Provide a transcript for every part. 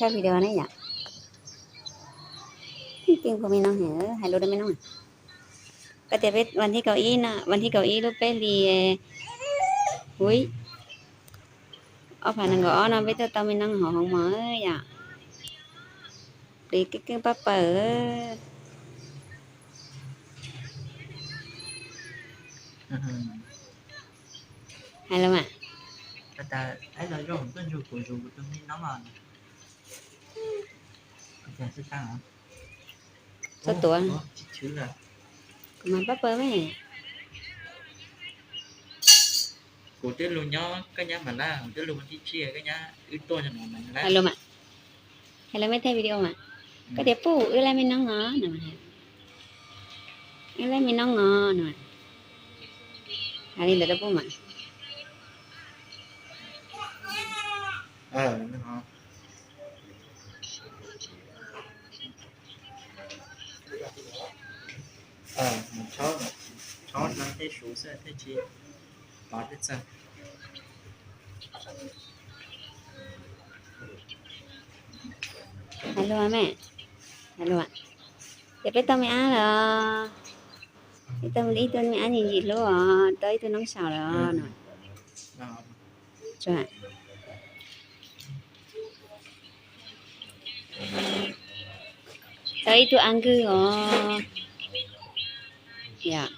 Tshaj video ne yom. Tij pua me noog, hais lus rau me noog. Koj tias peb vas thib kaum ib no, vas thib kaum ib lub peb hlis, ui, ob phav nees nkaum ob no peb tuaj tau me noog hauv hoov mos yom. Plis keej keej pab pawg. Hais lus mas. Txhob tuav. Kuv mas pab pawg me. Kuv twb lug nyob koj nyab Mas Laj, kuv twb lug thib tsib koj nyab wb tuaj no Mas Laj. Hais lus mas, hais lus me thej video mas. Koj tias puj wb laij me noog os no. Wb laij me noog os no. Hais li ntawd rau puj mas. Tshov no tej suv xwb thiaj tsis pov thiab txawg. Hais lus me, hais lus. Ces peb tau me ab lawm. Peb tau ib tug me ab ntsim ntsim hlub os, tau ib tug noob saum lawm no. Tau ib tug ab nkws os. Yog.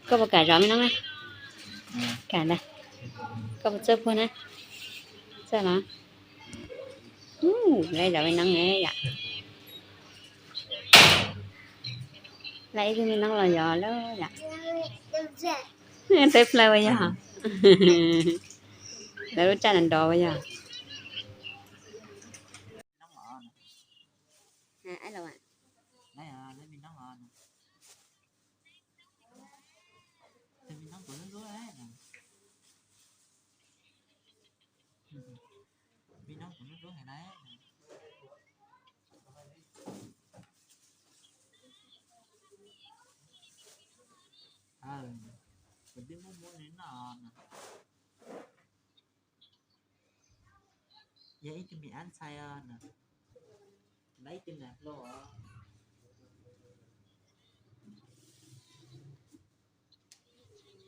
Koj puas kam zov me noob na? Kam ntag. Koj puas txawj puag na? Txawj los? Laij zov me noob yom. Laij ib tug me noob los yog lawm yom. Tawb plaws ua yog. Lawv lub raj nrov nrov ua yog. Kuv twb muab muab nws noj. Yog ib tug me ab ntxhais os. Lawv ib tug nas hlau os.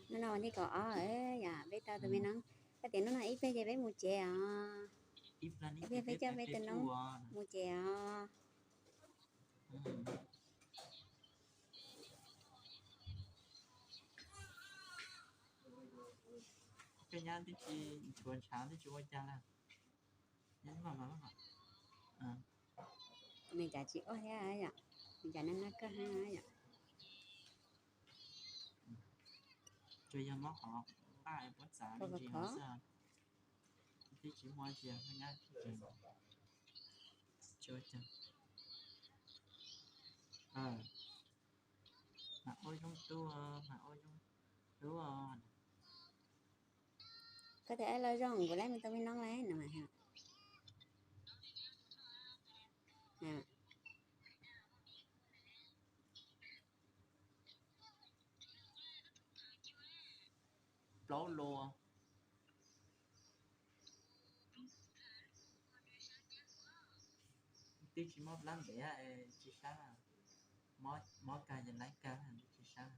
Hnub no vas thib kaum ob yom, peb tau tus me noob. Koj tias hnub no ib pliag ces peb mus tsev os. Ib pliag peb coj peb tus noob mus tsev os. Koj nyab twb tsis nchuav ntshav twb tsis ua cas lawm. Nws cas tsis ua thiab yom, nws cas nab nab kawg yom. Tsuas yog mob qhov npaj puab txav me ntsis xwb, twb tsis muaj tsi, nyab tsis ua cas. Mas ua zoo tub, mas ua zoo tub. Koj tias loj zoo kuv laij me tau me noob lawm no mas. Plaub lus. Twb tsis muaj plab ntev, tsis sab. Mob kag ces laib kag, tsis sab.